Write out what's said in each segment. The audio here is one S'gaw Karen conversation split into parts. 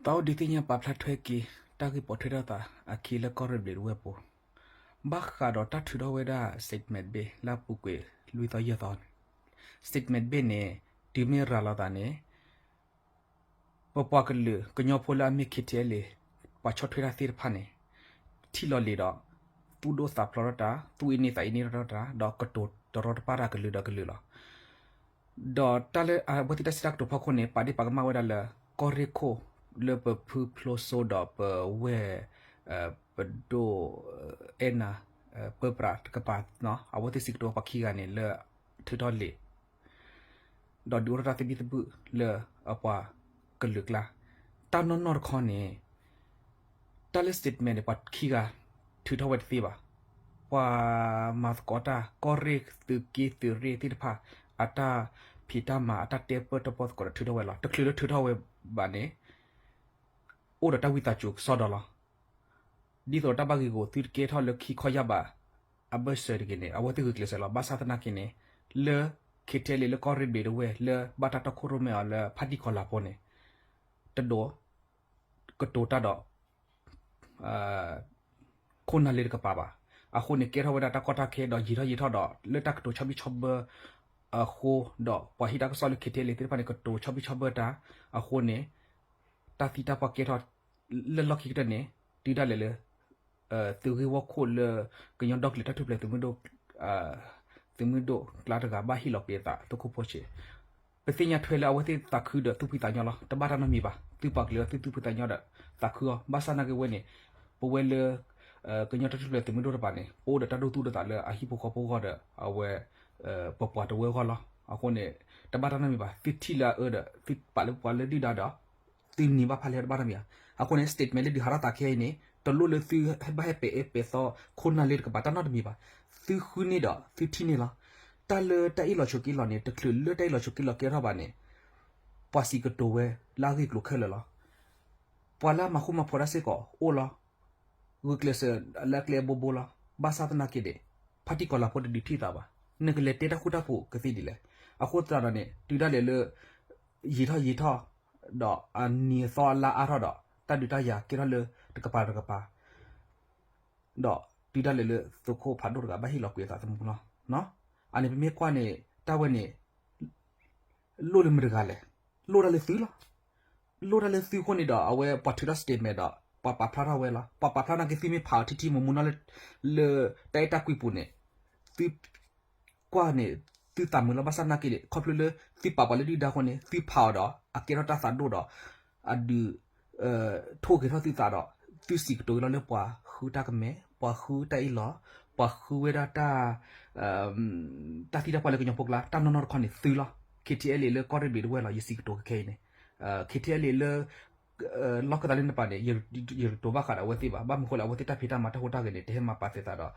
သးအိၣ်ဒုးသ့ၣ်ညါပာ်ဖျါထွဲက့ၤ တၢ်ဂ့ၢ်ပိာ်ထွဲထီၣ်သးအခံလၢကီၢ်ရ့ၣ်ဘျံးတဝဲၢ်ပူၤ, ဘၣ်ဃးဒီးတၢ်ထုးထီၣ်ဝဲဒၣ် statement ဘ့ၣ်လၢအပူၤကွံာ်လွံၢ်သီယဲၢ်သီန့ၣ်, statement ဘ့ၣ်န့ၣ် တုၤမ့ၢ်ရၤလီၤသးန့ၣ် ပပှၤကလုာ်ကညီဖိလၢအမ့ၢ် KTLA ပှၤဆီၣ်ထွဲတၢ်သ့ၣ်တဖၣ်န့ၣ် ထံၣ်လီၤလံာ်ဒီး သူၣ်ဒိၣ်သးဖျိးထီၣ်တၢ်, သူၣ်အ့န့သးအ့န့ထီၣ်တၢ်, ဒီးကတိၤတရီတပါတၢ်ကလုာ်ဒီးကလုာ်လီၤ. ဒီးတၢ်လၢအဝဲသ့ၣ်တၢ်စံးတၢ်ကတိၤဖီခိၣ်န့ၣ် ပာ်ဒ့ၣ်ပာ်ကမၣ်ဝဲဒၣ်လၢ ကီၢ်ရ့ၣ်ခိၣ် လၢပဖုဖျိစိဒီးပဝဲၢ် ပဒိၣ်အဲၣ်နၤ ပၢပြးတကပၤ, အဝဲသ့ၣ်စံးကတိၤပှၤခံဂၤန့ၣ်လၢ ထုးထီၣ်လံာ် ဒီးဒုးအိၣ်ထီၣ်တၢ်သဘံၣ်သဘုၣ်လၢအပှၤကလုာ်ကျါ, တၢ်နီၢ်နီၢ်တခီန့ၣ် တၢ်လၢ statement န့ၣ် ပှၤခံဂၤ ထုးထီၣ်ဝဲတသ့ဘၣ်. ပှၤမၤသကိးတၢ် ကီၢ်ရ့ၣ်သုးက့သုးရ့ၣ်သ့ၣ်တဖၣ် အတၢ်ဖံးတၢ်မၤ အတၢ်တဲပၢၢ်တၢ်ပီၢ်သကိးဒီးထုးထီၣ်ဝဲလီၤ. တချုးလၢထုးထီၣ်ဝဲဘၣ်န့ၣ် အိၣ်ဒီးတၢ်ဝံသးစူၤကစီဒီလီၤ. ဒ်သိးတၢ်ဘၣ်ဂ့ၢ်ဂီၢ်သုတကဲထီၣ်လၢခံခီယၢ်ဘး အဘၢၣ်စၢၤတဂ့ၤန့ၣ် အဝဲသ့ၣ်ဂုာ်ကျဲးစၢးလီၤ. ဘၣ်ဆၣ်သနာ်က့န့ၣ် လၢ KTLA လၢကီၢ်ရ့ၣ်ဘျံးတဝဲၢ် လၢဘၣ်တၢ်တီခိၣ်ရိၣ်မဲအီၤလၢဖါတံၢ်ကီၤလၤဖိန့ၣ် တဒိး ကတိၤတၢ်ဒီး ခိၣ်နၢ်လၢတကပၤဘၣ်. အဃိန့ၣ် ကဲထီၣ်ဝဲဒၣ်တၢ်ကီတၢ်ခဲဒီးယံာ်ထီၣ်ယံာ်ထီၣ်ဒီး လၢတၢ်ကတိၤဆီဘံၣ်ဆီဘၢအဃိ ဒီးပှၤဟံးတၢ်ကစီၣ်လၢ KTLA သ့ၣ်တဖၣ်န့ၣ် ကတိၤဆီဘံၣ်ဆီဘၢတၢ်အဃိန့ၣ် တၢ်သံတၢ်ပှၢ်ကဲထီၣ် လၢလီၢ်ခံကတၢၢ်န့ၣ် တုၤဒၣ်လဲာ်လၢ သုးဂ့ၢ်ဝီခိၣ်လၢ ကညီဒီကလုာ်တၢ်ထူၣ်ဖျဲးသုးမုၢ်ဒိၣ် သုးမုၢ်ဒိၣ်ကျါတဂၤဘၣ်ဟ့ၣ်လီၤက့ၤအသး သုးခိၣ်ဖိဆံး ပသ့ၣ်ညါထွဲလၢအဝဲသ့ၣ်သးခုဒီးသူၣ်ဖှံသးညီလီၤ. တဘၣ်တၢ်နီတမံၤဘၣ်. သုပာ်ကလုာ်လၢသုသူၣ်ဖှံသးညီဒီးသးခုအီၤ ဘၣ်ဆၣ်သနာ်က့ဝဲန့ၣ် ပဝဲလၢ ကညီတၢ်ထူၣ်ဖျဲးသုးမုၢ်ဒိၣ်တဖၣ်န့ၣ် ပအိၣ်ဒီးတၢ်ဒိသူၣ်ဒိသးလၢအဟံၣ်ဖိဃီဖိအဂီၢ်ဒီး အဝဲ ပပှၤတဝၢအဂီၢ်လီၤ. အဃိန့ၣ် တဘၣ်တၢ်နီတမံၤဘၣ်. သုထံၣ်လၢအအၢဒီး သုပာ်လၢပှၤလၢဒုၣ်ဒါဒီး သုန့ၢ်ဘၣ်ဖးလဲၢ်တဘၣ်နီတမံၤဘၣ်. အဃိန့ၣ် statement လၢဒုးဟးထီၣ်သးခဲအံၤန့ၣ် တလိၣ်လၢသုဘၣ်ဟဲပဲာ်အၢပဲာ်သီ ခိၣ်နၢ်လၢတကပၤတၢ်နီတမံၤဘၣ်. သုဃုန့ၢ်ဒီးသုထံၣ်န့ၢ်လီၤ. တၢ်လၢတၢ်အ့ၣ်လိာ်ဆိးက့လိာ်န့ၣ် တချုးလၢတၢ်အ့ၣ်လိာ်ဆိးက့လိာ်ကဲထီၣ်ဘၣ်န့ၣ် ပှၤစံးကတိၤဝဲလၢအဂ့ၢ်ကျိၤခဲလၢာ်လီၤ. ပှၤလၢအမၤဃူမၤဖိးတၢ်စ့ၢ်ကီးအိၣ်လီၤ. ဂုာ်ကျဲးစၢးလၢအကျဲအဘိဘိလီၤ. ဘၣ်ဆၣ်သနာ်က့န့ၣ် ဖါတံၢ်ကီၤလၤဖိတဒုးထံၣ်သးဘၣ်. နကလဲၤတဲတၢ်ဃူတၢ်ဖိးကသ့ဒ်လဲၣ်. အဃိသတးဒီးန့ၣ် တုၤဒၣ်လဲာ်လၢ ယံာ်ထီၣ်ယံာ်ထီၣ် ဒီးအနံၤအသီအလါအါထီၣ်ဒီး တၢ်ဒုးတၢ်ယၤကဲထီၣ်လၢတကပၤတကပၤ ဒီးတုၤဒၣ်လဲာ်လၢသုးခိၣ်ဖးဒိၣ်တဂၤဘၣ်ဟ့ၣ်လီၤကွံာ်အသးသမူလီၤ. အန့ၣ်ပမ့ၢ်ကွၢ်န့ၣ် တၢ်ဝဲန့ၣ် လိၣ်လၢမတၤတဂၤလဲၣ်. လိၣ်တၢ်လၢသုလီၤ. လိၣ်တၢ်လၢသုအဃိန့ၣ်ဒီး အဝဲပှၤထုးထီၣ် statement ဒီး ပှၤပာ်ဖျါထီၣ်ဝဲလီၤ. ပှၤပာ်ဖျါနာ်က့သုမ့ၢ်ဖးအီၤထံထံမိၢ်မိၢ်နီၢ်လၢ လၢတၢ်အဲၣ်တၢ်ကွံပူၤန့ၣ် သု ကွၢ်န့ၣ် သုသးမုာ်လီၤ. ဘၣ်ဆၣ်သနာ်က့န့ၣ် ခီဖျိလၢသုပာ်ပှၤလၢဒုၣ်ဒါအဃိန့ၣ် သုဖးအီၤဒီး အကဲထီၣ်တၢ်သးဒိၣ်ဒီး အဒုး ထိၣ်ဂဲၤထီၣ်သုသးဒီး သုစံးကတိၤက့ၤလီၤလၢပှၤဃုတၢ်ကမဲ ပှၤဃုတၢ်အ့ၣ်လိာ် ပှၤဃုဝဲဒၣ်တၢ် တၢ်သံတၢ်ပှၢ်လၢကညီဖိကျါ တၢ်နီၢ်နီၢ်တခီန့ၣ်သုလီၤ. KTLA လၢကီၢ်ရ့ၣ်ဘျံးတဝဲၢ်လီၤ ယစံးကတိၤခဲအံၤန့ၣ် KTLA လၢ လီၢ်ခၢၣ်သးလၢနပၤန့ၣ် ယတတိၤဘၣ်ဃးဒီးအဝဲသ့ၣ်ဘၣ်. ဘၣ်မနုၤဃိလဲၣ် အဝဲသ့ၣ်တၢ်ဖံးတၢ်မၤတၢ်ဟူးတၢ်ဂဲၤန့ၣ် တဟဲမၤပာ်သဲးသးဒီး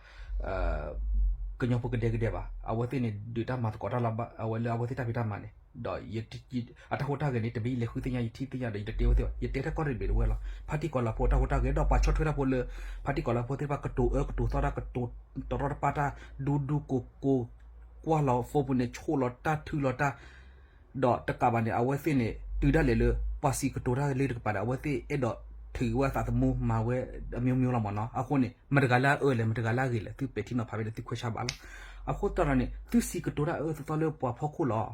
ကညီဖိကဒဲကဒဲဘၣ်. အဝဲသ့ၣ်န့ၣ် ဒုးတၢ်မၤသကိးတၢ်လီၤ အဝဲလၢအဝဲသ့ၣ်တၢ်ဖံးတၢ်မၤန့ၣ် ဒီး အတၢ်ဟူးတၢ်ဂဲၤန့ၣ် တမ့ၢ်ယလဲၤဃုသ့ၣ်ညါ ယထံၣ်သ့ၣ်ညါဒီး ယတတဲဝဲသ့ၣ်ဘၣ်. ယတဲတၢ်ကီၢ်ရ့ၣ်ဘျံးတဝဲၢ်လီၤ. ဖါတံၢ်ကီၤလၤဖိတၢ်ဟူးတၢ်ဂဲၤ ဒီးပှၤဆီၣ်ထွဲတၢ်ဖိလၢ ဖါတံၢ်ကီၤလၤဖိသ့ၣ်တဖၣ် ကတိၤအၢကတိၤသီတၢ် ကတိၤတရီတပါတၢ် ဒူဒူကိၢ်ကိၢ် ကွၢ်လီၤ phone ပူၤန့ၣ် ဆိၣ်လီၤတၢ်ထုးလီၤတၢ် ဒီးတကးဘၣ်န့ၣ် အဝဲသ့ၣ်န့ၣ် တုၤဒၣ်လဲာ်လၢ ပှၤစံးကတိၤတၢ်လၢတကပၤဒီး အဝဲသ့ၣ်အဲၣ်ဒိးထုးက့ၤဝဲအသးသမူမၤဝဲ အမျိုးမျိုး လီၤမၢ်နီၤ. အဃိန့ၣ် မတၤတဂၤလၢအအၢလဲၣ် မတၤတဂၤလၢအဂ့ၤလဲၣ် သုပဲာ်ထံနီၤဖးဖဲန့ၣ် သုခွဲးဆါဘၣ်လီၤ. အဃိသတးဒီးန့ၣ် သုစံးကတိၤတၢ်အၢအၢသီသီလၢပှၤဖီခိၣ်လီၤ.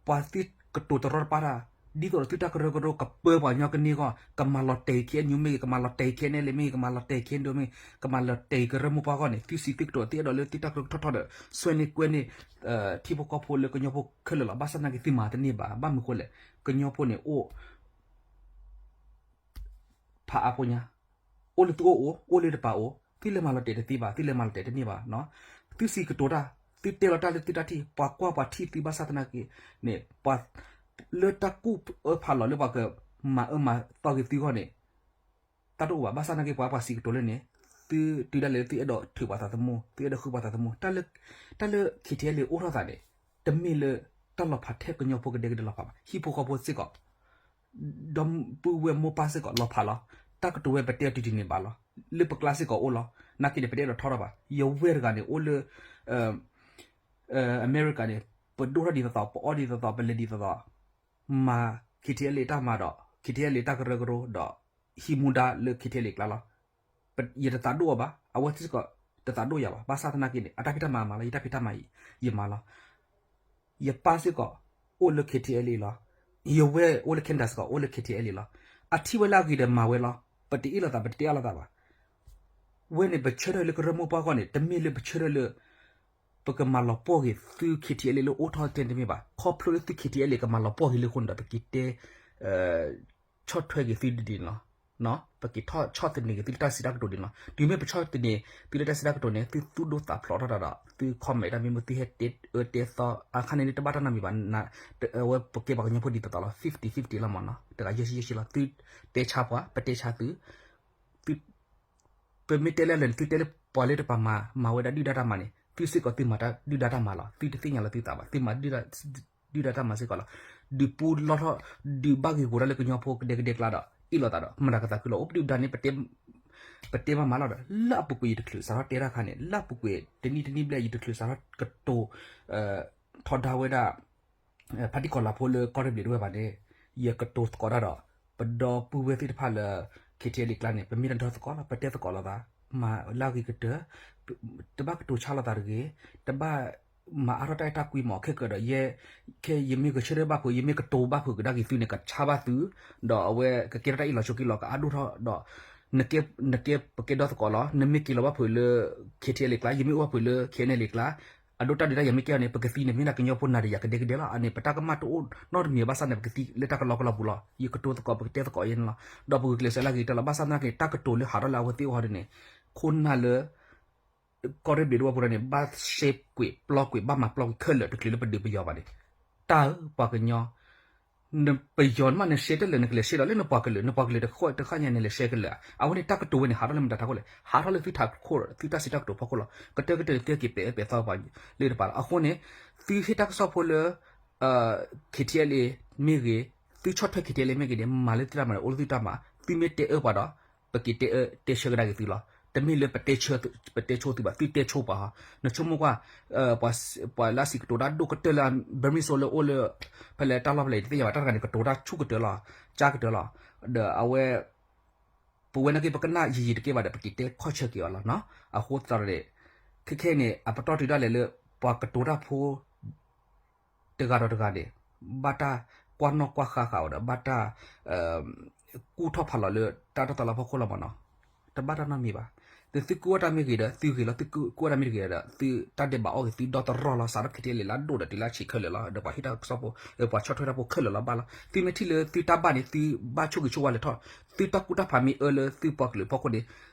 ပှၤသုကတိၤတရီတပါတၢ် ဒ်သိးဒီးသုတၢ်ကရၢကရိကပၢပှၤကညီကန့ၢ်အဂီၢ် ကမၤလီၤတဲာ် KNU မ့ၢ်ဂ့ၤ ကမၤလီၤတဲာ် KNLA မ့ၢ်ဂ့ၤ ကမၤလီၤတဲာ် KNDO မ့ၢ်ဂ့ၤ ကမၤလီၤတဲာ်ကရၢမိၢ်ပှၢ်အဂီၢ်န့ၣ် သုစံးသုကတိၤသုအဲၣ်ဒိးလၢသုတၢ်ကရၢကထီၣ်ထီၣ်ဒီး ဆွဲန့ၢ်ကွဲန့ၢ် ထံဖိကီၢ်ဖိလၢကညီဖိခဲလၢာ်လီၤ. ဘၣ်ဆၣ်သနာ်က့သုမၤတန့ၢ်ဘၣ်. ဘၣ်မနုၤဃိလဲၣ် ကညီဖိန့ၣ်အိၣ် ဖးအါဖိညါ အိၣ်လၢသုအိၣ်အိၣ် အိၣ်လၢတပၤအိၣ် သုလဲၤမၤလီၤတဲာ်တသ့ဘၣ် သုလဲၤမၤလီၤတဲာ်တန့ၢ်ဘၣ်. သုစံးကတိၤတၢ် သုတဲလီၤတၢ်လၢသုတၢ်ထံၣ် ပှၤကွၢ်ပှၤထံၣ်သုဘၣ်ဆၣ်သနာ်က့န့ၣ် ပှၤ လၢတၢ်ကူၣ်အၢဖးလီၤလၢပှၤကမၤအၢမၤသီက့ၤသုအဂီၢ်န့ၣ် တၢ်တအိၣ်ဘၣ်. ဘၣ်ဆၣ်သနာ်က့ ပှၤပှၤစံးကတိၤလၢန့ၣ် သုတုၤဒၣ်လဲာ်လၢသုအဲၣ်ဒိးထုးပှၤသးသမူ သုအဲၣ်ဒိးဃုပှၤသးသမူ တၢ်လၢ တၢ်လၢ KTLA အိၣ်ထီၣ်သးန့ၣ် တမ့ၢ်လၢတၢ်လီၤဖးထဲကညီဖိကဒဲကဒဲလီၤဖးဘၣ်. ဟံၣ်ဖိဃီဖိစ့ၢ်ကီး ဒီပုၢ်ဝဲၢ်မိၢ်ပၢ်စ့ၢ်ကီးလီၤဖးလီၤ. တၢ်ကတိၤဝဲပတဲအီၤတံၢ်တံၢ်န့ၣ်ဘၣ်လီၤ. လၢပကျါစ့ၢ်ကီးအိၣ်လီၤ. နာ်က့န့ၣ် ပတအဲၣ်ဒိးထီထီၣ်ဘၣ်. ယဝဲၢ်တဂၤန့ၣ် အိၣ်လၢ အမဲရကၤန့ၣ် ပဒိၣ်ထီၣ်ဒ်သိးသိး ပအီၣ်ဒ်သိးသိး ပလဲၤဒ်သိးသိး မၤ KTLA တၢ်မၤဒီး KTLA တၢ်ကရၢကရိဒီး ဟံးမူဒါလၢ KTLA အကျါလီၤ. ယတသးဒိၣ်အီၤဘၣ်, အဝဲသ့ၣ်စ့ၢ်ကီးတသးဒိၣ်ယၤဘၣ်. ဘၣ်ဆၣ်သနာ်က့န့ၣ် အတၢ်ဖံးတၢ်မၤမၤလီၤ, ယတၢ်ဖံးတၢ်မၤယမၤလီၤ. ယပၢ်စ့ၢ်ကီးအိၣ်လၢ KTLA လီၤ. ယဝဲၢ်အိၣ်လၢ Canada စ့ၢ်ကီးအိၣ်လၢ KTLA လီၤ. အထံၣ်ဝဲလၢအဂ့ၤဒီးမၤဝဲလီၤ. ပတအ့ၣ်လိာ်သး ပတတဲအါလိာ်သးဘၣ်. ဝဲန့ၣ် ပဆၢထၢၣ်လၢကရၢမိၢ်ပှၢ်အဂီၢ်န့ၣ် တမ့ၢ်လၢပဆၢထၢၣ်လၢ ပကမၤလီၤပှီၢ်က့ၤသု KTLA လၢအိၣ်ထီၣ်တ့ၢ်တမ့ၢ်ဘၣ်. ခီဖျိလၢသု KTLA ကမၤလီၤပှီၢ်က့ၤလၢအဃိန့ၣ်ဒီး ပက့ၤတဲ ဆီၣ်ထွဲက့ၤသုဒ်န့ၣ်လီၤ. ပက့ၤဆီၣ်သနံးက့ၤသုလၢတၢ်စံးတၢ်ကတိၤဒ်န့ၣ်လီၤ. တုၤမ့ၢ်ပဆီၣ်သနံးသုလၢတၢ်စံးတၢ်ကတိၤန့ၣ် သုသူၣ်ဒိၣ်သးဖျိးထီၣ်တၢ်ဒီး သု comment တၢ်မ့ၢ်မ့ၢ် သုဟဲတဲအၢတဲသီ အခါန့ၣ်န့ၣ် တဘၣ်တၢ်နီတမံၤဘၣ်. အဝဲပကဲပှၤကညီဖိဒ်သိးသိးလီၤ. fifty fifty လီၤမ့ၢ်နီၤ. တဂၤယဲၢ်ဆံယဲၢ်ဆံလီၤ. သုတဲဆါပှၤ ပတဲဆါသု ပမ့ၢ်တဲလၢအလၢာ်န့ၣ် သုတဲလၢပှၤလၢတပာ်မၤ မၤဝဲဒၣ်ဒုၣ်ဒါတၢ်မၤန့ၣ် သုစ့ၢ်ကီးသုမၤတၢ်ဒုၣ်ဒါတၢ်မၤလီၤ. သုတသ့ၣ်ညါလၢသုသးဘၣ်. သုမၤဒုၣ်ဒါတၢ်မၤစ့ၢ်ကီးလီၤ. ဒုးပူလီၢ်ထီၣ် ဒုးဘၣ်ဂ့ၤဂီၤတၢ်လၢကညီဖိကဒဲကဒဲကျါဒီး အ့ၣ်လိာ်သးဒီး မတၤကသးခုလီၤ. အိၣ်ပဒုၣ်ပဒါန့ၣ် ပတဲမၤမၤလီၤဒီး လၢအပူၤကွံာ်ယတချုးစးထီၣ်တဲတၢ်ခါန့ၣ် လၢအပူၤကွံာ်တနံၣ်တနံၣ်ဘျဲၣ် ယတချုးစးထီၣ်ကတိၤ ထီဒါဝဲဒၣ် ဖါတံၢ်ကီၤလၤဖိလၢကီၢ်ရ့ၣ်ဘျံးတဝဲၢ်ဘၣ်န့ၣ် ယကတိၤသကိးတၢ်ဒီး ပဒီပုၢ်ဝဲၢ်သ့ၣ်တဖၣ်လၢ KTLA အကျါန့ၣ် ပမ့ၢ်တဒီသကိးလီၤ. ပတဲသကိးလိာ်သး မၤလၢအဂ့ၤကတၢၢ် တဘၣ်ကတိၤဆါလိာ်သးတဂ့ၤ, တဘၣ်မၤအါထီၣ်တၢ်အဲၣ်တၢ်ကွံမး ခဲကဒီး ယဲ ခဲယမ့ၢ်ဂဲၤဆၢထၢၣ်ဘၣ်ဖုး ယမ့ၢ်ကတိၤဘၣ်ဖုးကဒါက့ၤသုန့ၣ် ကဆါဘၣ်သု, ဒီးအဝဲကကဲထီၣ်တၢ်အ့ၣ်လိာ်ဆိးက့လိာ် ကအါဒိၣ်ထီၣ်ဒီး နကဲပကဲဒီသကိးလီၤ. နမ့ၢ်က့ၤလီၤဘၣ်ဖုးလၢ KTLA အကျါ ယမ့ၢ်အိၣ်ဘၣ်ဖုးလၢ KNLA အကျါ အဒိတၢ်ဒုးတၢ်ယၤမ့ၢ်ကဲအီၤန့ၣ် ပကသံန့ၣ်မ့ၢ်ဒၣ်ကညီဖိနၤဒီးယၤကဒဲကဒဲလီၤ. အန့ၣ် ပတၢ်ကမၣ်တအိၣ်နီတမံၤဘၣ်ဆၣ်န့ၣ် ပကသံလၢတၢ်ကလီကလီပူၤလီၤ. ယကတိၤသကိး ပကတဲသကိးယဲန့ၣ်လီၤ. ဒီးပဂုာ်ကျဲးစၢးလၢအဂ့ၤကတၢၢ်လီၤ. ဘၣ်ဆၣ်သနာ်က့ တၢ်ကတိၤလၢဟးထီၣ်လၢအဝဲသ့ၣ်အဂီၢ်ဒ်န့ၣ် ခိၣ်နၢ်လၢ ကီၢ်ရ့ၣ်ဘျံးတဝဲၢ်ဖိတၢ်န့ၣ် ဘၣ်ရှဲကွံာ်ပျီကွံာ် ဘၣ်မၤပျီကွံာ်ခဲလၢာ် တချုးလၢပဒုးပယီၤဘၣ်န့ၣ် တၢ်ဧၢ ပှၤကညီ ပယီၤမး နရှဲတလၢာ် နကလဲၤရှဲဒီးလၢနပှၤကလုာ် နပှၤကလုာ်တဃၣ်ညါန့ၣ် လဲၤရှဲကလၢာ်. အဝဲန့ၣ် တၢ်ကတိၤဝဲန့ၣ် ဟးထီၣ်လၢမတၤတၢ်ခိၣ်လဲၣ်, ဟးထီၣ်လၢသုထးခိၣ် သုတၢ်စံးတၢ်ကတိၤဖီခိၣ်လီၤ. ကတၢၢ်ကတၢၢ်န့ၣ် သုဟဲက့ၤပဲာ်အၢပဲာ်သီပှၤလၢတပၤလီၤ. အဃိန့ၣ် သုဟ့ၣ်တၢ်ကစီၣ်ဖိလၢ KTLA မ့ၢ်ဂ့ၤ, သုဆီၣ်ထွဲ KTLA မ့ၢ်ဂ့ၤန့ၣ် မၤလၢသုတၢ်မၤန့ၣ် အိၣ်လၢသုတၢ်မၤ, သုမ့ၢ်တဲအၢပှၤဒီး ပက့ၤတဲအၢတဲဆၢကဒါက့ၤသုလီၤ. တမ့ၢ်လၢပတဲဆၢသု, ပတဲဆိသုဘၣ်, သုတဲဆိပှၤဟီ, နဆိကမိၣ်ကွၢ် ပှၤလၢအစံးကတိၤတၢ်ဒိၣ်ကတၢၢ်လၢ Burmese လၢအိၣ်လၢ ဖဲလဲၣ်တၢ်လီၢ်ဖဲလဲၣ် ယတသ့ၣ်ညါဘၣ် တၢ်တဂၤန့ၣ် ကတိၤတၢ်ဆူၣ်ကတၢၢ်လီၤ, ကၢ်ကတၢၢ်လီၤ. ဒီးအဝဲ ပဝဲနာ်က့ ပကနၣ်ယံာ်ယံာ်တက့ၢ်ဘၣ်ဒီး ပက့ၤတဲခီၣ်ဆၢက့ၤအီၤလီၤနီၤ. အဃိသတးဒီး ခဲခဲအံၤန့ၣ် အပတီၢ်တုၤဒၣ်လဲာ်လၢ ပှၤကတိၤတၢ်ဖိ တဂၤဒီးတဂၤန့ၣ် ဘၣ်တၢ်ကွၢ်နီၣ်ကွၢ်ဃါဃာ်အီၤဒီး ဘၣ်တၢ် ကူၣ်ထီၣ်ဖးလီၤလၢတၢ်တီၢ်သးလီဖီခိၣ်လီၤမးနီၤ. တဘၣ်တၢ်နီတမံၤဘၣ်. သုသုကူၣ်အီၣ်တၢ်မ့ၢ်ဂ့ၤဒီး သုဂ့ၤလီၤ, သုကူၣ်အီၣ်တၢ်မ့ၢ်တဂ့ၤဒီး သုတၢ်ဒဲးဘးအီၣ်ဂ့ၤ သုဒီသရီၣ်လီၤ, စးထီၣ် KTLA လၢအဒိၣ်ဒီးတုၤလၢအဆံးခဲလၢာ်လီၤ, ဒီးပှၤဟ့ၣ်တၢ်ကစီၣ်ဖိ ပှၤဆီၣ်ထွဲတၢ်ဖိခဲလၢာ်လီၤဘၣ်လီၤ. သုမ့ၢ်ထံၣ်လၢသုတၢ်ဘၣ်န့ၣ် သုဘၣ်ဆိၣ်ဂ့ၤဆိၣ်ဝါလဲၤထီၣ်, သုတၢ်ကူၣ်တၢ်ဖးမ့ၢ်အၢလၢသုပှၤကလုာ်ဖီခိၣ်န့ၣ်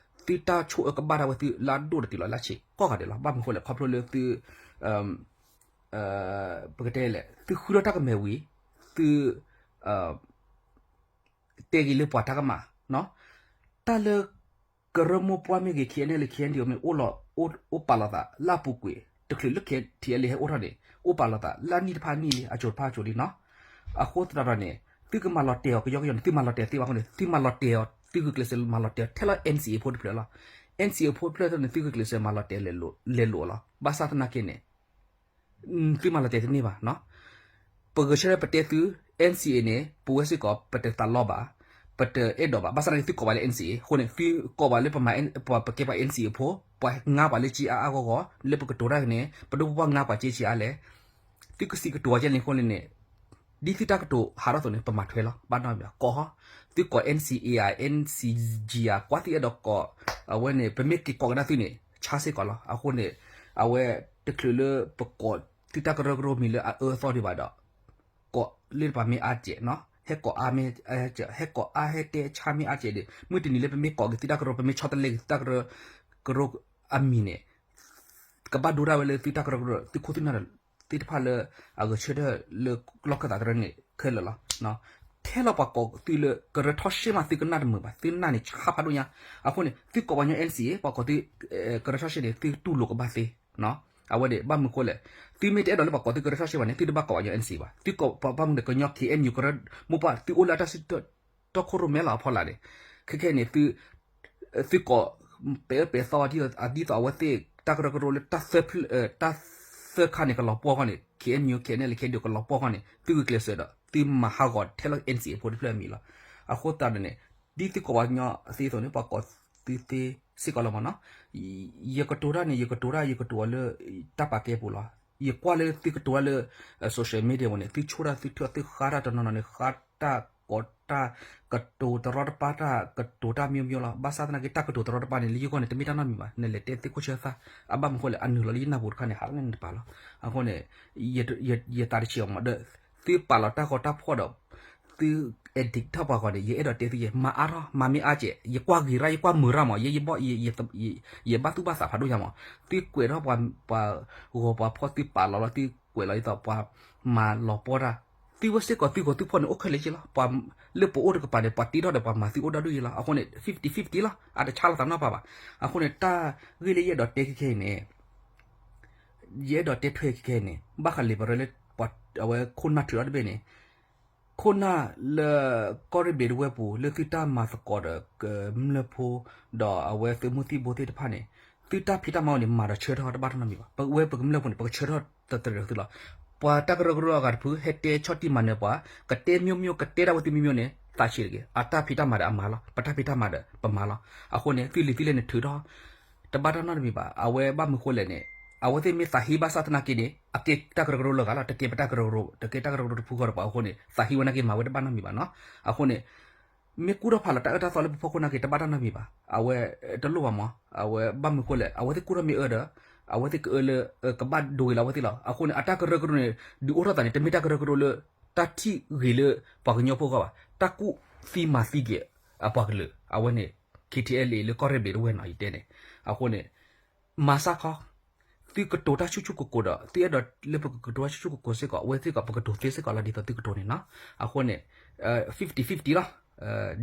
သုတၢ်ဆိၣ်အၢကဘၣ်ဒၣ်ဝဲသုလၢအဒိၣ်ဒီးတုၤလီၤလၢအဆံးကိးဂၤဒဲးလီၤ. ဘၣ်မနုၤဃိလဲၣ် ခီဖျိလၢသု ပကတဲလဲၣ် သုဃုထီၣ်တၢ်ကမဲာ်ဝံၤ သု တဲဂ့ၤလၢပှၤတၢ်ကမၣ်, တၢ်လၢ ကရၢမိၢ်ပှၢ်မ့ၢ်ဂ့ၤ KNLA KNDO မ့ၢ်အိၣ်လီၤ အိၣ်ပာ်လီၤသး လၢအပူၤကွံာ် တချုးလၢ KTLA ဟဲအိၣ်ထီၣ်န့ၣ် အိၣ်ပာ်လီၤသး လၢအနံၣ်တဖၣ်နံၣ်လံ အစိၤတဖၣ်အစိၤလံနီၤ. အဃိသတးဒီးန့ၣ် သုကမၤလီၤတဲာ်အီၤ ကယီကယီန့ၣ် သုမၤလီၤတဲာ်သ့ဘၣ်အဃိန့ၣ် သုမၤလီၤတဲာ်အီၤ သုဂုာ်ကျဲးစၢးမၤလီၤတဲာ်အီၤ ထဲလီၤ NCA ဖိတဖျၢၣ်လီၤ. NCA ဖိတဖျၢၣ်န့ၣ် သုဂုာ်ကျဲးစၢးမၤလီၤတဲာ်လဲၤလိာ်လီၤလီၤ. ဘၣ်ဆၣ်သနာ်က့န့ၣ် သုမၤလီၤတဲာ်တန့ၢ်ဘၣ်နီၤ. ပဂဲၤဆၢထၢၣ်ပတဲသု NCA န့ၣ် ပဝဲစ့ၢ်ကီး ပတသးလီဘၣ်, ပတအဲၣ်ဒိးဘၣ်. ဘၣ်ဆၣ်သနာ်က့ သုကိးဘၣ်လၢ NCA အဃိန့ၣ် သုကိးဘၣ်လၢပမၤ ပကဲပှၤ NCA အဖိ, ပှၤငါပှၤလၢကၠ့အါအါဂီၢ်ဂီၢ် လၢပကတိၤတၢ်န့ၣ် ပဒိၣ်ပပှၢ်ငါပှၤကၠ့ဆံးအါလဲၣ်. သုကစံးကတိၤဝဲကဲန့ၣ်အဃိန့ၣ်န့ၣ် ဒ်သုတၢ်ကတိၤဟးထီၣ်အသိးန့ၣ် ပမၤထွဲလီၤ. ဘၣ်နီတမံၤဘၣ် ကိးဟီ, သုကိး NCA ဧါ NCG ဧါ ကွၢ်သုအဲၣ်ဒိးကိး, အဝဲန့ၣ် ပမ့ၢ်က့ၤကိးကဒါသုန့ၣ် ဆါစ့ၢ်ကီးလီၤ. အဃိန့ၣ် အဝဲတချုးလၢပကိးသုတၢ်ကရၢကရိမံၤလၢအအၢအသီဒံးဘၣ်ဒီး ကိးလၢတပၤမ့ၢ်အါစဲးနီၤ, ဟဲကိးအါမ့ၢ်, ဟဲကိးအါဟဲတဲဆါမ့ၢ်အါစဲးဒီး မုၢ်တနံၤလၢပမ့ၢ်ကိးက့ၤသုတၢ်ကရၢ ပမ့ၢ်ဆီတလဲက့ၤသုတၢ်ကရၢကရိအမံၤန့ၣ် ကဘၣ်ဒိဒၣ်ဝဲလၢသုတၢ်ကရၢကရိ သုခိၣ်သုနၢ်သ့ၣ်တဖၣ်လၢအဂဲၤဆၢထၢၣ်လၢလီၢ်ခၢၣ်သးတရၢန့ၣ်ခဲလၢာ်လီၤ. ထဲလီၤပှၤကိးသုလၢကရၢထီၣ်ရှ့ၣ်မး သုကနၣ်တမုာ်ဘၣ်, သုနၢ်န့ၣ်ဆါဖးဒိၣ်ညါ. အဃိန့ၣ် သုကိးပှၤကညီ NCA ပှၤကိးသု ကရၢထီၣ်ရှ့ၣ်န့ၣ် သုတူၢ်လိာ်ကဘၣ်သ့. အဝဲန့ၣ် ဘၣ်မနုၤဃိလဲၣ်, သုမ့ၢ်တအဲၣ်ဒိးလၢပှၤကိးသုကရၢထီၣ်ရှ့ၣ်ဘၣ်န့ၣ် သုတဘၣ်ကိးပှၤကညီ NCA ဘၣ်. သုကိးပှၤဘၣ်မနုၤဒီး ကညီ KNU ကရၢမိၢ်ပှၢ် သုအိၣ်လၢအတၢ်စံးတီခိၣ်ရိၣ်မဲလီၤအဖီလာ်န့ၣ် ခဲခဲန့ၣ် သု သုကိးပဲာ်အၢပဲာ်သီဒ်သိးအဝဲသ့ၣ်တၢ်ကရၢကရိလၢ တၢ်သၢခါန့ၣ် ကလီၤပှီၢ်ခီန့ၣ် KNU KNLA KNDO ကလီၤပှီၢ်ခီန့ၣ် သုဂုာ်ကျဲးစၢးဒီး သုမၤဟးဂီၤထဲလီၤ NCA ဖိတဖျၢၣ်အမံၤလီၤ. အဃိသတးဒီးန့ၣ် ဒ်သုကိးပှၤကညီသ့အသိးန့ၣ် ပှၤကိးသုသ့စ့ၢ်ကီးလီၤမ့ၢ်နီၤ. ယကတိၤတၢ်န့ၣ် ယကတိၤတၢ် ယကတိၤအီၤလၢတၢ်ပာ်ကဲပူၤလီၤ. ယကွၢ်လၢသုကတိၤတၢ်လၢ social media ပူၤန့ၣ် သုဆိၣ်တၢ်သုထုးသုဃါတၢ်တနီၤနီၤန့ၣ် ဃါတၢ်ကိးတၢ် ကတိၤတရီတပါတၢ် ကတိၤတၢ် မျိုးမျိုး လီၤ. ဘၣ်ဆၣ်သနာ်က့ တၢ်ကတိၤတရီတပါန့ၣ် လၢယဂီၢ်န့ၣ် တမ့ၢ်တၢ်နီတမံၤဘၣ်. နလဲၤတဲသ့ၣ်ခိၣ်ဆၢသၣ် အဘၣ်မနုၤဃိလဲၣ် အနုာ်လီၤလၢယနၢ်ပူၤတခါန့ၣ် ဟးလၢန့ၣ်တပာ်လီၤ. အဃိန့ၣ် ယသးတဆံးအီၤမးဒီး သုပာ်လီၤတၢ်ဂီၤတၢ်ဖှီၣ်ဒီး သု edit ထီၣ်ပှၤဂီၤန့ၣ် ယအဲၣ်ဒိးတဲသုယဲ မၤအါထီၣ် မၤမ့ၢ်အါကဲး ယကွၢ်ဂ့ၤရၣ် ယကွၢ်မုာ်ရၣ်မး ယ ယဘၣ်သ့ၣ်ဘၣ်သးဖးဒိၣ်ညါမး. သုကွဲးထီၣ်ပှၤဂီၤပှၤဖှီၣ် သုပာ်လီၤလီၤ သုကွဲးလီၤဒ်သိးပှၤမၤလီၤပှီၢ်တၢ် သုဝဲစ့ၢ်ကီးသုဂီၤသုဖှီၣ်န့ၣ် အိၣ်ခဲလၢာ်က့လီၤ. ပှၤလၢပအိၣ်တကပၤန့ၣ် ပှၤတ့ထီၣ်ဒီးပှၤမၤသုအိၣ်ဒၣ်ဒိၣ်ယဲလီၤ. အဃိန့ၣ် fifty fifty လီၤ. အတဆါလီၤသးနီတပၤဘၣ်. အဃိန့ၣ် တၢ်ဂ့ၢ်လၢယအဲၣ်ဒိးတဲခဲခဲအံၤန့ၣ် ယအဲၣ်ဒိးတဲထွဲခဲခဲအံၤန့ၣ် ဘၣ်ဃးလံာ်ပရၢလၢ အဝဲခိၣ်နၢ်ထုးထီၣ်တဘ့ၣ်န့ၣ် ခိၣ်နၢ်လၢ ကီၢ်ရ့ၣ်ဘျံးတဝဲၢ်ပူၤ လၢသုတၢ်မၤသကိးဒီးကမျၢၢ်ဖိ ဒီးအဝဲသုးမုၢ်သံၣ်ဘိသ့ၣ်တဖၣ်န့ၣ် သုတၢ်ဖံးတၢ်မၤအိၣ်န့ၣ် မၤဒီးဆၢထၢၣ်တဘၣ်နီတမံၤဘၣ်. ပဝဲပကမျၢၢ်ဖိန့ၣ် ပကဆၢထၢၣ်သတးဒီးသုလီၤ. ပှၤတၢ်ကရၢကရိအဂၤတဖု ဟဲတဲဆီၣ်တံၢ်မၤနၢၤပှၤ ကတဲ မျိုးမျိုး ကတဲဒၣ်ဝဲသု မျိုးမျိုး န့ၣ် သးဆံးတဂ့ၤ. အတၢ်ဖံးတၢ်မၤဒီးအမၤလီၤ. ပတၢ်ဖံးတၢ်မၤဒီးပမၤလီၤ. အဃိန့ၣ် သုလံာ်သုလဲၢ်န့ၣ်ထုးထီၣ် တဘၣ်တၢ်နီတမံၤဘၣ်. အဝဲဘၣ်မနုၤဃိလဲၣ်န့ၣ် အဝဲသ့ၣ်မ့ၢ်သးဟ့ဘၣ်ဆၣ်သနာ်က့န့ၣ် အကဲတၢ်ကရၢကရိလၢအဂၤလီၤ. တကဲပတၢ်ကရၢကရိ တကဲတၢ်ကရၢကရိတဖုဃီဒီးပှၤအဃိန့ၣ် သးဟ့ဝဲနာ်က့မၤဝဲတဘၣ်နီတမံၤဘၣ်နီၤ. အဃိန့ၣ် မ့ၢ်ကူၣ်ထီၣ်ဖးလီၤတၢ်အၢတၢ်သီလၢပဖီခိၣ်နာ်က့ တဘၣ်တၢ်နီတမံၤဘၣ်. အဝဲတလိၣ်ဘၣ်မး. အဝဲဘၣ်မနုၤဃိလဲၣ် အဝဲသ့ၣ်ကူၣ်ထီၣ်မ့ၢ်အၢဒီး အဝဲသ့ၣ်ကအၢလၢ ကဘၣ်ဒိဂ့ၤလီၤအဝဲသ့ၣ်လီၤ. အဃိန့ၣ် အတၢ်ကရၢကရိန့ၣ် ဒုးအိၣ်ထီၣ်သးန့ၣ် တမ့ၢ်တၢ်ကရၢကရိလၢ တၢ်ထံၣ်ဂ့ၤလၢပှၤကညီဖိအဂီၢ်ဘၣ်. တၢ်ကူၣ်သံမၤသံက့ၤအပှၤကလုာ် အဝဲန့ၣ် KTLA လၢကီၢ်ရ့ၣ်ဘျံးတဝဲၢ်နီၤ ယတဲန့ၣ်. အဃိန့ၣ် မၤစၢ်ခီ သုကတိၤတၢ်ဆူၣ်ဆူၣ်ကိၤကိၤဒီး သုအဲၣ်ဒိးလၢပကကတိၤတၢ်ဆူၣ်ဆူၣ်ကိၤကိၤစ့ၢ်ကီး အဝဲသ့ၣ်ကီး ပကတိၤသ့စ့ၢ်ကီးလီၤ ဒ်သိးသုကတိၤန့ၣ်နီၤ. အဃိန့ၣ် fifty fifty လီၤ.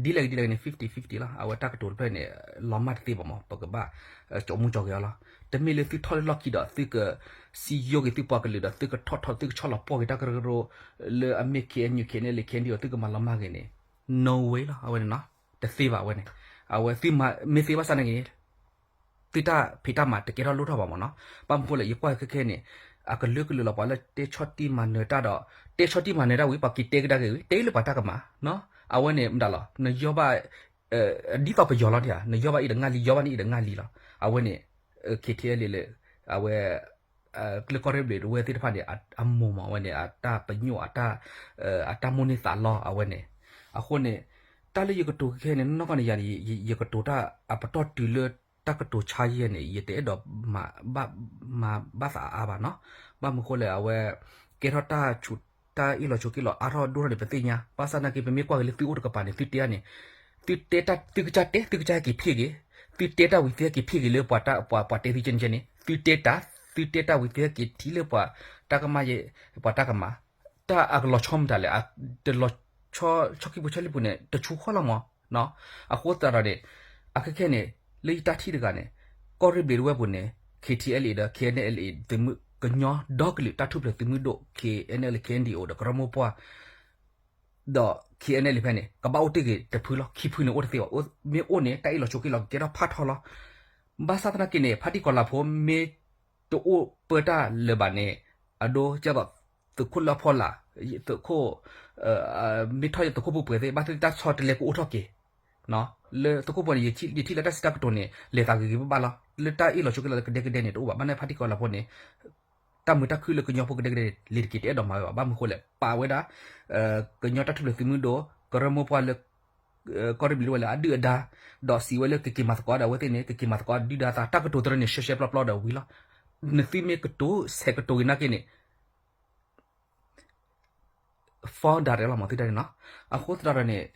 ဒ်လဲၣ်ဂ့ၤဒ်လဲၣ်ဂ့ၤန့ၣ် fifty fifty လီၤ. အဝဲတၢ်ကတိၤတဖျၢၣ်န့ၣ် လီၤမၢ်တသ့ဘၣ်မး ပကဘၣ် ကၠိမူကၠီဂ့ၤအီၤလီၤ. တမ့ၢ်လၢသုထီၣ်လၢလီၢ်ခံဒီး သုကစံယိက့ၤသုပှၤကလုာ်ဒီး သုကထီၣ်ထီၣ် သုကဆီၣ်လီၤပှီၢ်က့ၤတၢ်ကရၢကရိ လၢအမ့ၢ် KNU KNLA KNDO သုကမၤလီၤမၢ်ဂ့ၤန့ၣ် no way လီၤ. အဝဲန့ၣ်နီၤ တသ့ဘၣ်အဝဲန့ၣ်. အဝဲသုမၤမ့ၢ်သ့ဘၣ်ဆၣ်နာ်က့ သုတၢ်ဖံးတၢ်မၤတကဲထီၣ်လိၣ်ထီၣ်ဘၣ်မးနီၤ. ဘၣ်မနုၤဃိလဲၣ် ယကွၢ်ခဲခဲန့ၣ် အကလုာ်ကလုာ်လီၤ ပှၤလၢတဲဆီၣ်တံၢ်မၤနၢၤတၢ်ဒီး တဲဆီၣ်တံၢ်မၤနၢၤတၢ်ဝံၤ ပှၤက့ၤတဲကဒါက့ၤဝံၤ တဲလၢပှၤတၢ်ကမၣ်နီၤ. အဝဲန့ၣ်မတၤလီၤ နယီၢ်ဘၣ် ဒ်သိးပယီၤလီၤန့ၣ်ဧါ နယီၢ်ဘၣ်အံၤဒီးငါလံ ယီၢ်ဘၣ်န့ၣ်အံၤဒီးငါလံလီၤ. အဝဲန့ၣ် KTLA လၢ အဝဲ လၢကီၢ်ရ့ၣ်ဘျံးတဝဲၢ်သ့ၣ်တဖၣ်န့ၣ် အမိၢ်မး အဝဲန့ၣ် အတၢ်ပညိၣ် အတၢ်မိၣ်န့ၢ်သးလီ အဝဲန့ၣ်. အဃိန့ၣ် တၢ်လၢယကတိၤခဲခဲန့ၣ် နီၢ်ကီၢ်န့ၣ်ယၤန့ၣ် ယကတိၤတၢ်အပတီၢ်တုၤလၢတၢ်ကတိၤဆါယဲၢ်န့ၣ် ယတအဲၣ်ဒိး မၤဘၣ်သးအါဘၣ်နီၤ. ဘၣ်မနုၤဃိလဲၣ် အဝဲ ကဲထီၣ်တၢ်ဆူး တၢ်အ့ၣ်လိာ်ဆိးက့လိာ်အါထီၣ်ဒိၣ်ထီၣ်န့ၣ် ပသ့ၣ်ညါ ဘၣ်ဆၣ်သနာ်က့ ပမ့ၢ်ကွၢ်က့ၤလၢသုအိၣ်တကပၤန့ၣ် သုတဲတၢ်န့ၣ် သုတဲတၢ် သုကစၢ်တဲ သုကစၢ်ဟဲက့ၤဖံးက့ၤ သုတဲတၢ်ဝံၤသုဟဲက့ၤဖံးက့ၤလၢပှၤတဲသုကဲန့ၣ်ကဲန့ၣ် သုတဲတၢ် သုတဲတၢ်ဝံၤသုဟဲက့ၤထံၣ်လၢပှၤ တၢ်ကမၣ်ယဲ ပှၤတၢ်ကမၣ် တၢ်အကလီၤဆီမတၤလဲၣ် တလီၤဆီ ဆီခံပူၤဆီလံပူၤန့ၣ် တဆူဃီလီၤမး အဃိသတးဒီးန့ၣ် အခဲခဲန့ၣ် လၢယတၢ်ထံၣ်တဂၤန့ၣ် ကီၢ်ရ့ၣ်ဘျံးတဝဲၢ်ပူၤန့ၣ် KTLA ဒီး KNLA သုးမုၢ်ကညီဒီကလုာ်တၢ်ထူၣ်ဖျဲးသုးမုၢ်ဒိၣ် KNLA KNDO ဒီးကရၢမိၢ်ပှၢ် ဒီး KNLA ဖဲန့ၣ် ကဘၣ်အိၣ်တ့ၢ်ဂ့ၤတဖုလီၤ. ခံဖုန့ၣ်အိၣ်တသ့ဘၣ်. မ့ၢ်အိၣ်န့ၣ် တၢ်အ့ၣ်လိာ်ဆိးက့လိာ်ကကဲထီၣ်ဖးထီလီၤ. ဘၣ်ဆၣ်သနာ်က့န့ၣ် ဖါတံၢ်ကီၤလၤဖိမ့ၢ်တအိၣ်ပၢတၢ်လၢၤဘၣ်န့ၣ် အဒိကဲသိး သုးခိၣ်လၢအဖီလာ် သုးခိၣ် မ့ၢ်ထီၣ်ယသုးခိၣ်ပူၤပှဲၤသ့ၣ် ဘၣ်သ့ၣ်တၢ်ဆီတလဲကအိၣ်ထီၣ်က့ၤ လၢသုးခိၣ်ပူၤန့ၣ် ယထံၣ်လၢတၢ်စံးတၢ်ကတိၤန့ၣ် လဲၤသးဂ့ၤဂ့ၤဘၣ်ဘၣ်လီၤ. လၢတၢ်အ့ၣ်လိာ်ဆိးက့လိာ်လၢကဒဲကဒဲန့ၣ် တအိၣ်ဘၣ်. ဘၣ်ဆၣ်ဖါတံၢ်ကီၤလၤဖိန့ၣ် တၢ်မုာ်တၢ်ခုၣ်လၢကညီဖိကဒဲကဒဲန့ၣ် လံၤတက့ၤတအဲၣ်ဒိးမၤဝဲဘၣ်. ဘၣ်မနုၤဃိလဲၣ် ပာ်ဝဲဒၣ် ကညီတၢ်ထူၣ်ဖျဲးသုးမုၢ်ဒိၣ် ကရၢမိၢ်ပှၢ်လၢ ကီၢ်ရ့ၣ်ဘျံးတဝဲၢ်လၢအဒုၣ်အဒါ ဒီးစံးဝဲလၢကက့ၤမၤသကိးဒီးအဝဲသ့ၣ်န့ၣ် ကက့ၤမၤသကိးဒုၣ်ဒါသး တၢ်ကတိၤတရၢန့ၣ် ရှဲရှဲပျီပျီဒီးဝံၤလီၤ. နသုမ့ၢ်ကတိၤဆဲးကတိၤဂ့ၤနာ်က့န့ၣ် fall direct လီၤမး သုတၢ်န့ၣ်နီၤ. အဃိသတးဒီးန့ၣ်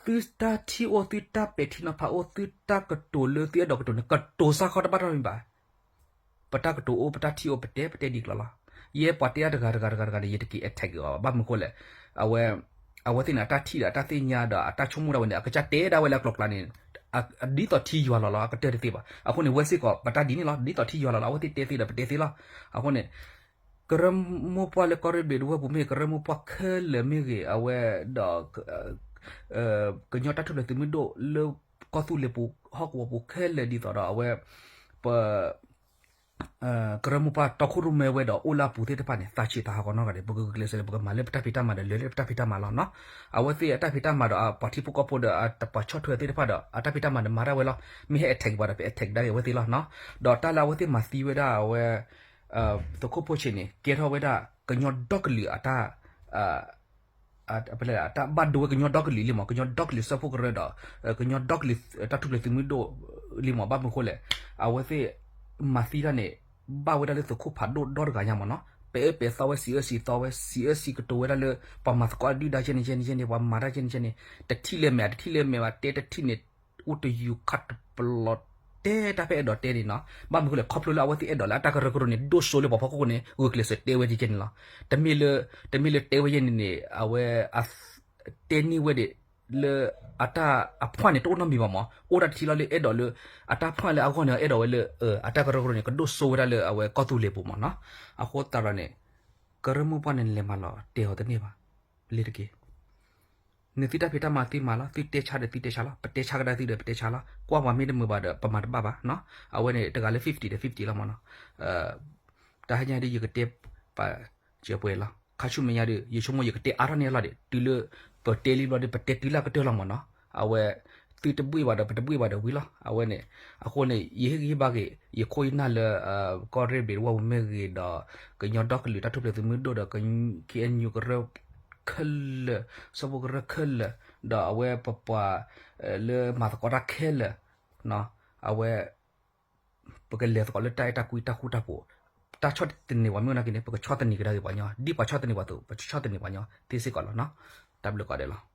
သုတၢ်ထံၣ်အိၣ် သုတၢ်ပဲာ်ထံနီၤဖးအိၣ် သုတၢ်ကတိၤလၢသုအဲၣ်ဒိးကတိၤန့ၣ် ကတိၤစၢ်ခီတဘၣ်ထီၣ်မံၤဘၣ်. ပတၢ်ကတိၤအိၣ် ပတၢ်ထံၣ်အိၣ် ပတဲ ပတဲဒ်ကျိၤလီၤ. ယဲပှၤတဲအါတဂၤတဂၤတဂၤတဂၤန့ၣ် ယတက့ၤ attack ဂ့ၤဘၣ်. ဘၣ်မနုၤဃိလဲၣ် အဝဲ အဝဲသ့ၣ်န့ၣ် အတၢ်ထံၣ်ဒီးအတၢ်ဆိကမိၣ်ဒၣ်ဝဲန့ၣ် အကစၢ်တဲဒၣ်ဝဲလၢအကျိၤကျါန့ၣ် ဒ်သိးထံယွၤလီၤလီၤ အကတၢၢ်တသ့ဘၣ်. အဃိန့ၣ် ဝဲစ့ၢ်ကီး ပတၢ်ဒ်န့ၣ်လီၤ ဒ်သိးထံယွၤလီၤလီၤ အဝဲသ့ၣ်တဲသ့ဒီးပတဲသ့လီၤ. အဃိန့ၣ် ကရၢမိၢ်ပှၢ်လၢကီၢ်ရ့ၣ်ဘျံးတဝဲၢ်ပူၤမ့ၢ်ဂ့ၤ ကရၢမိၢ်ပှၢ်ခဲလၢာ်မ့ၢ်ဂ့ၤ အဝဲဒီး ကညီတၢ်ထူၣ်ဖျဲးသုးမုၢ်ဒိၣ်လၢကီၢ်သူလ့ၤပူၤ ဟီၣ်ကဝီၤပူၤခဲလၢာ်ဒ်သိးဒီးအဝဲ ပ ကရၢမိၢ်ပှၢ်တီခိၣ်ရိၣ်မဲဝဲဒီးအိၣ်လၢအပူၤသ့ၣ်တဖၣ်န့ၣ် သးဆံးသးဟးဂီၤနီတဂၤဒံး ပကဂုာ်ကျဲးစၢးလၢပကမၤလၢပတၢ်ဖံးတၢ်မၤဒီး လဲၤလၢပတၢ်ဖံးတၢ်မၤလီၤနီၤ. အဝဲသ့ၣ်အတၢ်ဖံးတၢ်မၤဒီး အပှၤထံဖိကီၢ်ဖိဒီး အတပှၤဆီၣ်ထွဲသ့ၣ်တဖၣ်ဒီး အတၢ်ဖံးတၢ်မၤဒီးမၤတၢ်ဝဲလီၤ. မ့ၢ်ဟဲ attack ဘၣ်ဒီး ပ attack ဒၣ်က့ၤအဝဲသ့ၣ်လီၤနီၤ. ဒီးတၢ်လၢအဝဲသ့ၣ်မၤသံဝဲဒၣ်အဝဲ သုးခိၣ်ဖိဆံးန့ၣ် ကဲထီၣ်ဝဲဒၣ်ကညီဒီကလုာ်အတၢ် အတၢ်ဘၣ်ဒိဝဲကညီဒီကလုာ်လံမး, ကညီဒီကလုာ်စၢဖှိၣ်ကရၢဒီး ကညီဒီကလုာ်တၢ်ထူၣ်ဖျဲးသုးမုၢ်ဒိၣ်လံမး. ဘၣ်မနုၤအဃိလဲၣ်, အဝဲသ့ၣ်မၤသံတၢ်န့ၣ် ဘၣ်ဝဲဒၣ်လၢသုးခိၣ်ဖးဒိၣ်ဒီတဂၤညါမးနီၤ. ပအဲၣ်ပဲသီဝဲ စံးအၢစံးသီဝဲ, စံးအၢစံးကတိၤဝဲဒၣ်လၢ ပှၤမၤသကိးဒုၣ်ဒါကဲန့ၣ်ကဲန့ၣ်ကဲန့ၣ်, ပှၤမၤတၢ်ကဲန့ၣ်ကဲန့ၣ်, တထံၣ်လဲၤမဲာ် တထံၣ်လဲၤမဲာ်ဘၣ် တဲတထံၣ်န့ၣ် အိၣ်တယူၤခးတပလီၤ တဲတၢ်ဖဲအဲၣ်ဒိးတဲန့ၣ်နီၤ. ဘၣ်မနုၤအဃိလဲၣ်, ခီဖျိလၢအဝဲသ့ၣ်အဲၣ်ဒိးလၢအတၢ်ကရၢကရိန့ၣ် ဒိၣ်စိလၢပှၤဖီခိၣ်န့ၣ် ဂုာ်ကျဲးစၢးတဲဝဲကဲန့ၣ်လီၤ. တမ့ၢ်လၢ တမ့ၢ်လၢတဲဝဲယဲန့ၣ်န့ၣ် အဝဲ တဲန့ၢ်ဝဲဒၣ်လၢ အတၢ်အဖှၣ်န့ၣ် တအိၣ်နီတမံၤဘၣ်မး, အိၣ်ဒၣ်တထံၣ်လီၤလၢအဲၣ်ဒိးလၢ အတၢ်ဖှၣ်လၢအဂီၢ်န့ၣ် အဲၣ်ဒိးဝဲလၢ အတၢ်ကရၢကရိန့ၣ် ကဒိၣ်စိဝဲဒၣ်လၢအဝဲကီၢ်သူလ့ၤပူၤမးနီၤ. အဃိသတးဒီးန့ၣ် ကရၢမိၢ်ပှၢ်န့ၣ် နလဲၤမၤလီၤတဲာ်အီၤတန့ၢ်ဘၣ်, လ့ၤတက့ၢ်. နသုတၢ်ဖံးတၢ်မၤသုမၤလီၤ, သုတဲဆါဒီးသုတဲဆါလီၤ, ပတဲဆါကဒါသုဒီးပတဲဆါလီၤ, ကွၢ်ပှၤမ့ၢ်တမုာ်ဘၣ်ဒီး ပမၤတဘၣ်ဘၣ်နီၤ. အဝဲန့ၣ် တဂၤလၢ fifty ဒီး fifty လီၤမးနီၤ. တၢ်ဟဲညါဒ်ယကတဲပာ်စၢၤပှဲၤလီၤ. ခါဆူမဲာ်ညါဒီး ယဆိကမိၣ်ယကတဲအါထီၣ်န့ၢ်အလီၢ်ဒံး တုၤလၢ ပတဲလံဘျီဒီး ပတဲတုၤလၢကတၢၢ်လီၤမးနီၤ. အဝဲ သုတဘှ့ၣ်ဘၣ်ဒီး ပတဘှ့ၣ်ဘၣ်ဒီးဝံၤလီၤ. အဝဲန့ၣ် အဃိန့ၣ် ယဟ့ၣ်ဂံၢ်ဟ့ၣ်ဘါက့ၤ ယခိၣ်ယနၢ်လၢ ကီၢ်ရ့ၣ်ဘ့ၣ်ဝဲပူၤမ့ၢ်ဂ့ၤဒီး ကညီဒီကလုာ်တၢ်ထူၣ်ဖျဲးသုးမုၢ်ဒိၣ်ဒီး KNU ကရၢခဲလၢာ်, စၢဖှိၣ်ကရၢခဲလၢာ်, ဒီးအဝဲပပှၤ လၢမၤသကိးတၢ်ခဲလၢာ်, အဝဲ ပကလဲၤသကိးလၢတၢ်အဲၣ်တၢ်ကွံတၢ်ဃူတၢ်ဖိး, တၢ်ဆီၣ်သနံးပှၤမ့ၢ်အိၣ်နာ်က့န့ၣ် ပကဆီၣ်သနံးကဒါက့ၤပှၤညီ, ဒ်ပှၤဆီၣ်သနံးပှၤအသိး ပဆီၣ်သနံးပှၤညီသ့စ့ၢ်ကီးလီၤနီၤ. တၢ်ဘျုးကိးဂၤဒဲးလီၤ.